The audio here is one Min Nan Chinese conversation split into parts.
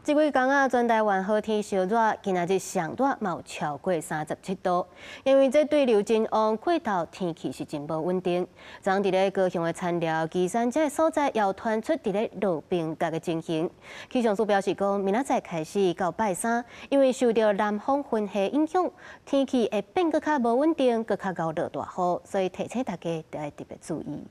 這幾工啊，全台灣好天燒熱，今仔日上熱嘛有超過37度。因為這對流真旺，過頭天氣是真無穩定。昨昏佇咧高雄的田寮、旗山這个所在，又傳出佇咧落冰角的情形。氣象署表示講，明仔載開始到拜三，因為受著南風雲系影響，天氣會變閣較無穩定，閣較𠢕落大雨，所以提醒大家著愛特別注意。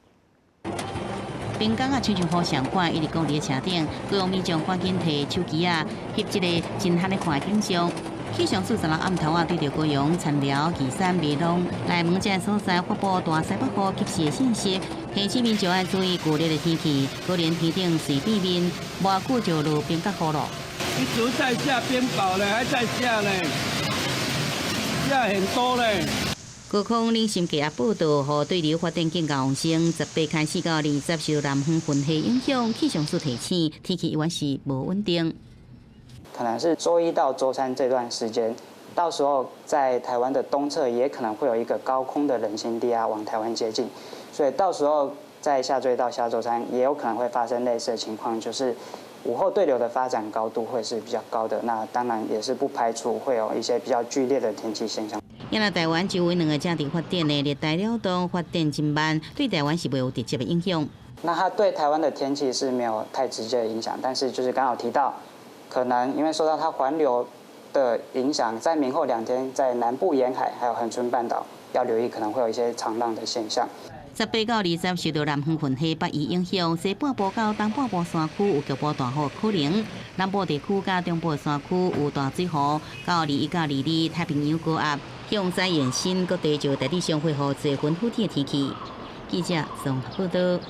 冰角啊，親像雨上掛，一直講佇咧車頂，高雄民眾趕緊提手機仔，翕這个震撼的看景象。氣象署昨昏暗頭啊，對著高雄、田寮、旗山、美濃、內門這个所在發布大西北雨及時的信息，提醒民眾愛注意劇烈的天氣，可能天頂隨變面，無久就落冰角雨咯。一直在下冰雹呢，還在下呢，下很多呢。高空冷心低壓報道，予對流發展更加旺盛。18開始到20，受南風雲系影響，氣象署提醒，天氣依然是無穩定。可能是週一到週三這段時間，到時候在台灣的東側也可能會有一個高空的冷心低壓往台灣接近，所以到時候在下週一到下週三也有可能會發生類似的情況，就是午後對流的發展高度會是比較高的，那當然也是不排除會有一些比較劇烈的天氣現象。因為台灣周圍兩个正佇發展的熱帶擾動發展真慢，對台灣是袂有直接的影響。那它對台灣的天氣是沒有太直接的影響，但是就是剛好提到，可能因為受到它環流的影響，在明後兩天，在南部沿海還有恆春半島要留意，可能會有一些長浪的現象。18到20受著南風雲系北移影響，西半部到東半部山區有局部大雨可能，南部地區佮中部山區有大水雨。到21到22，太平洋高壓向西延伸，各地就大致上恢復多雲好天的天氣。記者綜合報導。